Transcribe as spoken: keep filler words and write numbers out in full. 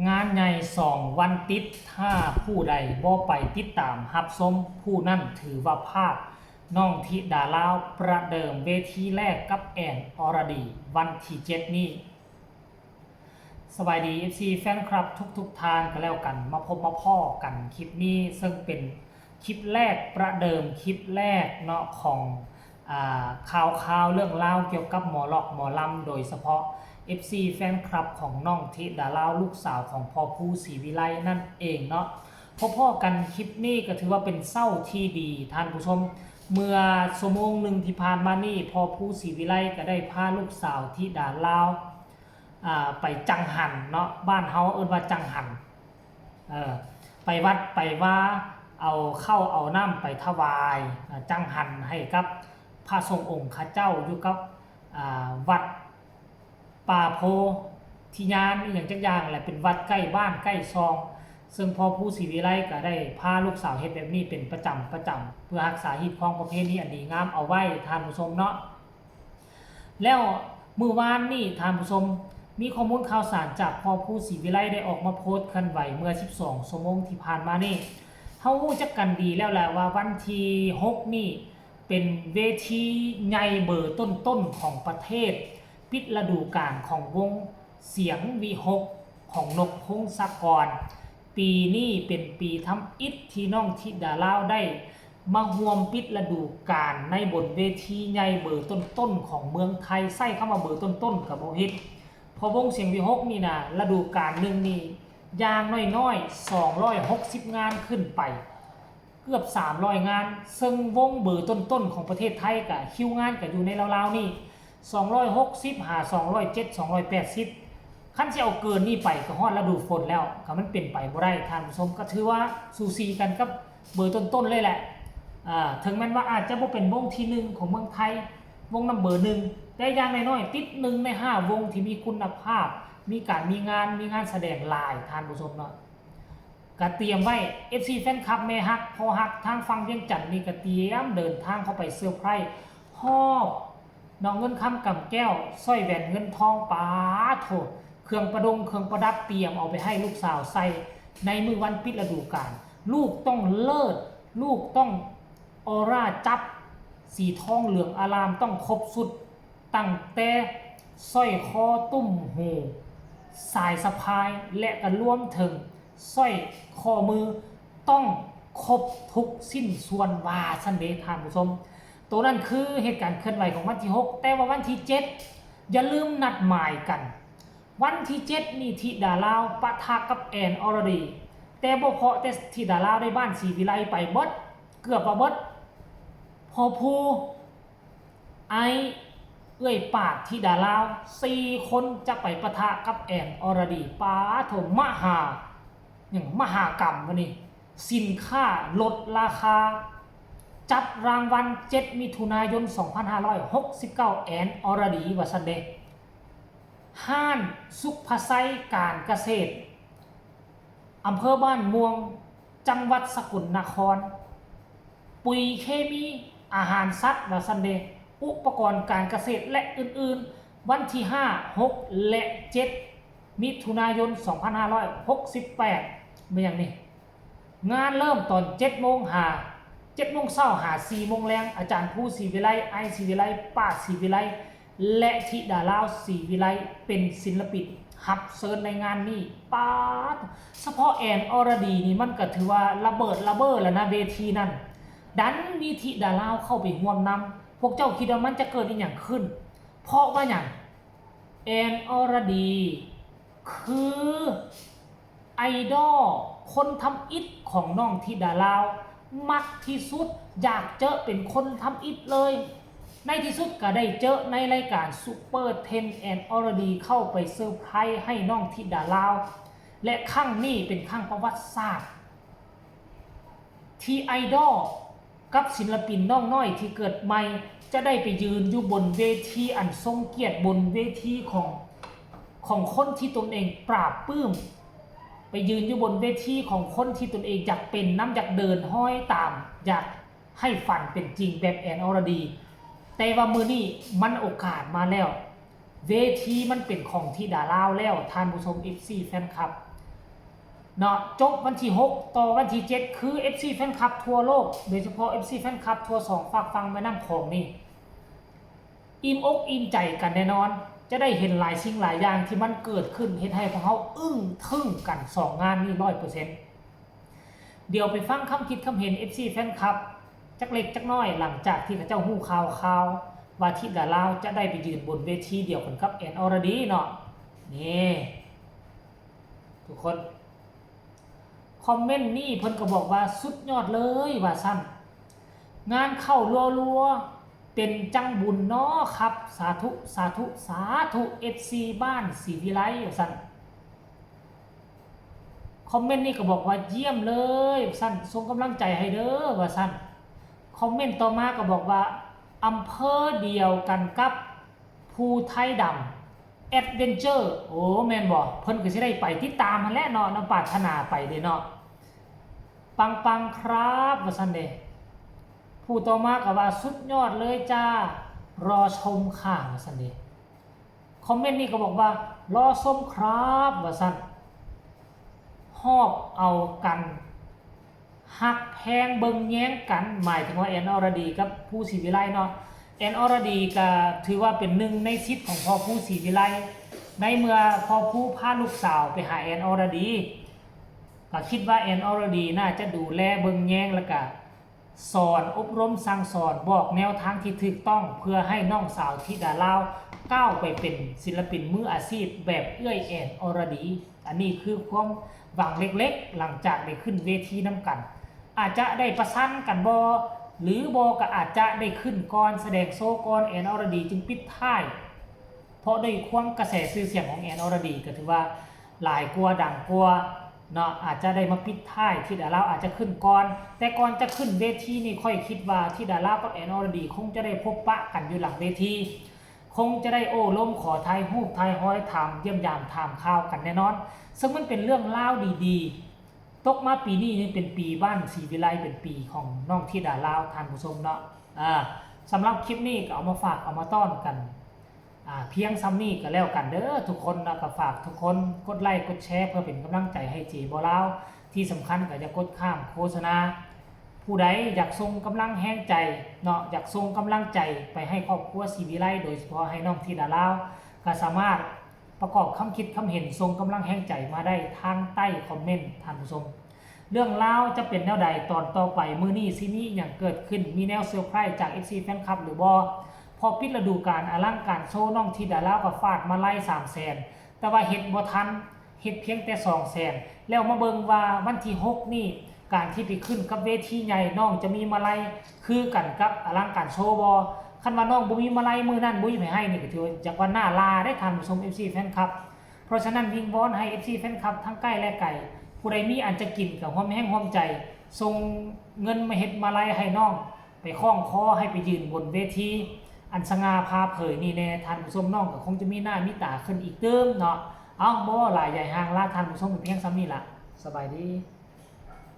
งานใหญ่สองวันติด ถ้าผู้ใดบ่ไปติดตามรับชม ผู้นั้นถือว่าพลาด น้องธิดาลาวประเดิมเวทีแรกกับแอนอรดี วันที่เจ็ดนี้ สบายดี เอฟซี แฟนคลับทุกๆท่านก็แล้วกัน มาพบมาพ้อกันคลิปนี้ ซึ่งเป็นคลิปแรกประเดิมคลิปแรกเนาะของ อ่า ข่าวข่าวเรื่องราวเกี่ยวกับหมอล็อกหมอลำ โดยเฉพาะ เอฟซี แฟนคลับของน้องธิดาลาวลูกสาวของพ่อภูศรีวิไลนั่นเองเนาะ พบพ้อกันคลิปนี้ก็ถือว่าเป็นเช้าที่ดีท่านผู้ชม เมื่อชั่วโมงหนึ่งที่ผ่านมานี่พ่อภูศรีวิไลก็ได้พาลูกสาวธิดาลาว อ่า ไปจังหันเนาะ บ้านเฮาเอิ้นว่าจังหัน เออ ไปวัดไปวา เอาข้าวเอาน้ำไปถวาย อ่า จังหันให้กับพระสงฆ์องค์ข้าเจ้าอยู่กับ อ่า วัดป่าโพธิญาณอหย่างจักอย่างแหละ เป็นวัดใกล้บ้านใกล้ซอง ซึ่งพ่อภูศรีวิไลก็ได้พาลูกสาวเฮ็ดแบบนี้เป็นประจำประจำ เพื่อรักษาฮีตครองประเพณีอันดีงามเอาไว้ท่านผู้ชมเนาะ แล้วมื้อวานนี่ท่านผู้ชม มีข้อมูลข่าวสารจากพ่อภูศรีวิไลได้ออกมาโพสต์เคลื่อนไหวเมื่อสิบสองชั่วโมงที่ผ่านมานี่ เฮารู้จักกันดีแล้วแหละว่าวันที่หกนี่เป็นเวทีใหญ่เบอร์ต้นๆของประเทศ ปิดฤดูกาลของวงเสียงวิหคของนกพงศกร ปีนี้เป็นปีทำอิฐที่น้องธิดาลาวได้มาร่วมปิดฤดูกาลในบนเวทีใหญ่เบอร์ต้นๆของเมืองไทย ใช้คำว่าเบอร์ต้นๆก็บ่ผิด เพราะวงเสียงวิหคนี่นะฤดูกาลหนึ่งนี่อย่างน้อยๆสองร้อยหกสิบงานขึ้นไป เกือบสามร้อยงาน ซึ่งวงเบอร์ต้นๆของประเทศไทยก็คิวงานก็อยู่ในราวๆนี่ สองร้อยหกสิบ หา สองร้อยเจ็ด สองร้อยแปดสิบ คันสิเอาเกินนี่ไปก็ฮอดฤดูฝนแล้ว ก็มันเป็นไปบ่ได้ท่านผู้ชม ก็ถือว่าสูสีกันกับเบอร์ต้นๆเลยแหละ อ่า ถึงแม้นว่าอาจจะบ่เป็นวงที่หนึ่งของเมืองไทย วงนัมเบอร์หนึ่ง แต่อย่างน้อยๆติดหนึ่งในห้าวงที่มีคุณภาพ มีการมีงาน มีงานแสดงหลายท่านผู้ชมเนาะ ก็เตรียมไว้ เอฟซี แฟนคลับแม่ฮักพ่อฮักทางฝั่งเวียงจันทน์นี่ก็เตรียมเดินทางเข้าไปเซอร์ไพรส์ ฮอบน้องเงินคำกำแก้ว สร้อยแหวนเงินทอง ปาดโถ เครื่องประดงเครื่องประดับเตรียมเอาไปให้ลูกสาวใส่ในมื้อวันปิดฤดูกาล ลูกต้องเลิศ ลูกต้องออร่าจับ สีทองเหลืองอารามต้องครบชุด ตั้งแต่สร้อยคอตุ้มหู สายสะพาย และก็รวมถึงสร้อยข้อมือ ต้องครบทุกชิ้นส่วนว่าซั่นเด้ท่านผู้ชม ตัวนั้นคือเหตุการณ์เคลื่อนไหวของวันที่หก แต่ว่าวันที่เจ็ด อย่าลืมนัดหมายกัน วันที่เจ็ดนี่ธิดาลาวปะทะกับแอนอรดี แต่บ่เพาะแต่ธิดาลาวได้ บ้านศรีวิไลไปเบิด เกือบว่าเบิด พ่อภู ไอ้ เอื้อยปาด ธิดาลาว สี่คนจะไปปะทะกับแอนอรดี ปาดโถ มหา หยัง มหกรรมวะนี่ สินค้าลดราคา จับรางวัล เจ็ด มิถุนายน สองพันห้าร้อยหกสิบเก้า แอนอรดี ว่าซั่นเด้ ห้านสุขพไซการเกษตร อำเภอบ้านม่วง จังหวัดสกลนคร ปุ๋ยเคมี อาหารสัตว์ ว่าซั่นเด้ อุปกรณ์การเกษตรและอื่นๆ วันที่ห้า หก และ เจ็ด มิถุนายน สองพันห้าร้อยหกสิบแปด แม่นหยังนี่ งานเริ่มตอนเจ็ดโมง หา เจ็ดโมงเช้า หา สี่โมงแลง อาจารย์ภูศรีวิไล ไอศรีวิไล ป้าศรีวิไล และธิดาลาวศรีวิไล เป็นศิลปินรับเชิญในงานนี้ ปาด เฉพาะแอนอรดีนี่มันก็ถือว่าระเบิดระเบ้อแล้วนะ เวทีนั่น ดันมีธิดาลาวเข้าไปร่วมนำ พวกเจ้าคิดว่ามันจะเกิดอีหยังขึ้น เพราะว่าหยัง แอนอรดี คือไอดอลคนทำอิฐของน้องธิดาลาว มักที่สุด อยากเจอเป็นคนทำอิฐเลย ในที่สุดก็ได้เจอในรายการ Super Ten แอนอรดีเข้าไปเซอร์ไพรส์ให้น้องธิดาลาว และครั้งนี้เป็นครั้งประวัติศาสตร์ ที่ไอดอลกับศิลปินน้องน้อยที่เกิดใหม่ จะได้ไปยืนอยู่บนเวทีอันทรงเกียรติ บนเวทีของ ของคนที่ตนเองปราบปลื้ม ไปยืนอยู่บนเวทีของคนที่ตนเองอยากเป็นนำ อยากเดินห้อยตาม อยากให้ฝันเป็นจริงแบบแอนอรดี แต่ว่ามื้อนี้มันโอกาสมาแล้ว เวทีมันเป็นของธิดาลาวแล้ว ท่านผู้ชม เอฟซี แฟนคลับ เนาะ จบวันที่หก ต่อวันที่เจ็ด คือ เอฟซี แฟนคลับทั่วโลก โดยเฉพาะ เอฟซี แฟนคลับทั่วสองฟากฝั่งแม่น้ำโขงนี่ อิ่มอกอิ่มใจกันแน่นอน จะได้เห็นหลายสิ่งหลายอย่างที่มันเกิดขึ้น เฮ็ดให้พวกเฮาอึ้งทึ่งกัน สองงานนี้ ร้อยเปอร์เซ็นต์ เดี๋ยวไปฟังคำคิดคำเห็น เอฟซี แฟนคลับ จักเล็กจักน้อย หลังจากที่เขาเจ้าฮู้ข่าวข่าวว่าธิดาลาวจะได้ไปยืนบนเวทีเดียวกันกับแอนอรดีเนาะ นี่ ทุกคน คอมเมนต์นี้เพิ่นก็บอกว่าสุดยอดเลยว่าซั่น งานเข้ารัวๆ เป็นจังบุญเนาะครับ สาธุ สาธุ สาธุ เอฟซี บ้านศรีวิไลว่าซั่น คอมเมนต์นี้ก็บอกว่าเยี่ยมเลยว่าซั่น ส่งกำลังใจให้เด้อว่าซั่น คอมเมนต์ต่อมาก็บอกว่าอำเภอเดียวกันกับภูไทยดำ แอดเวนเจอร์ โอ้ แม่นบ่ เพิ่นก็สิได้ไปติดตามหั้นแหละเนาะ นำปรารถนาไปเด้เนาะ ปังๆ ครับ ว่าซั่นเด้ ผู้ต่อมาก็ว่าสุดยอดเลยจ้า รอชมค่ะ ว่าซั่นเด้ คอมเมนต์นี้ก็บอกว่ารอชมครับ ว่าซั่น ฮอบเอากัน ฮักแพงเบิ่งแยงกัน หมายถึงว่าแอนอรดีกับภูศรีวิไลเนาะ แอนอรดีก็ถือว่าเป็นหนึ่งในศิษย์ของพ่อภูศรีวิไล ในเมื่อพ่อภูพาลูกสาวไปหาแอนอรดี ก็คิดว่าแอนอรดีน่าจะดูแลเบิ่งแยง แล้วก็สอนอบรมสั่งสอน บอกแนวทางที่ถูกต้อง เพื่อให้น้องสาวธิดาลาวก้าวไปเป็นศิลปินมืออาชีพแบบเอื้อยแอนอรดี อันนี้คือความหวังเล็กๆ หลังจากได้ขึ้นเวทีนำกัน อาจจะได้ประสานกันบ่ หรือบ่ก็อาจจะได้ขึ้นก่อน แสดงโชว์ก่อน แอนอรดีจึงปิดท้าย เพราะด้วยความกระแสชื่อเสียงของแอนอรดีก็ถือว่าหลายกว่าดังกว่าเนาะ อาจจะได้มาปิดท้าย ธิดาลาวอาจจะขึ้นก่อน แต่ก่อนจะขึ้นเวทีนี่ข้อยคิดว่าธิดาลาวกับแอนอรดีคงจะได้พบปะกันอยู่หลังเวที คงจะได้โอ้ลมขอถ่ายรูปถ่ายฮอย ถามเยี่ยมยามถามข่าวกันแน่นอน ซึ่งมันเป็นเรื่องราวดีๆ ตกมาปีนี้นี่เป็นปีบ้านศรีวิไล เป็นปีของน้องธิดาลาว ท่านผู้ชมเนาะ อ่า สำหรับคลิปนี้ก็เอามาฝากเอามาต้อนกัน อ่า เพียงส่ำนี้ก็แล้วกันเด้อทุกคนเนาะ ก็ฝากทุกคนกดไลค์กดแชร์เพื่อเป็นกำลังใจให้เจบ่าวลาว ที่สำคัญก็อย่ากดข้ามโฆษณา ผู้ใดอยากส่งกำลังแฮงใจเนาะ อยากส่งกำลังใจไปให้ครอบครัวศรีวิไล โดยเฉพาะให้น้องธิดาลาว ก็สามารถประกอบคำคิดคำเห็นส่งกำลังแฮงใจมาได้ทางใต้คอมเมนต์ ท่านผู้ชม เรื่องราวจะเป็นแนวใดตอนต่อไป มื้อนี้สิมีอิหยังเกิดขึ้น มีแนวเซอร์ไพรส์จาก เอฟซี แฟนคลับหรือบ่ พอปิดฤดูกาลอลังการโชว์ น้องธิดาลาวก็ฟาดมาลัย สามแสน แต่ว่าเฮ็ดบ่ทัน เฮ็ดเพียงแต่ สองแสน แล้วมาเบิ่งว่าวันที่หกนี่ การที่ไปขึ้นกับเวทีใหญ่ น้องจะมีมาลัยคือกันกับอลังการโชว์บ่ คันว่าน้องบ่มีมาลัยมื้อนั้น บ่มีไผให้นี่ก็ถือว่าจักว่าหน้าลาเด้ ท่านผู้ชม เอฟซี แฟนคลับ เพราะฉะนั้นวิงวอนให้ เอฟซี แฟนคลับทั้งใกล้และไกล ผู้ใดมีอันจะกินก็ร่วมแฮงร่วมใจ ส่งเงินมาเฮ็ดมาลัยให้น้อง ไปคล้องคอให้ไปยืนบนเวที อันสง่าผ่าเผยนี่แน่ ท่านผู้ชม น้องก็คงจะมีหน้ามีตาขึ้นอีกเติมเนาะ เอ้า บ่เว้าหลายใหญ่ห่าง ลาท่านผู้ชมไปเพียงส่ำนี้ละ สบายดี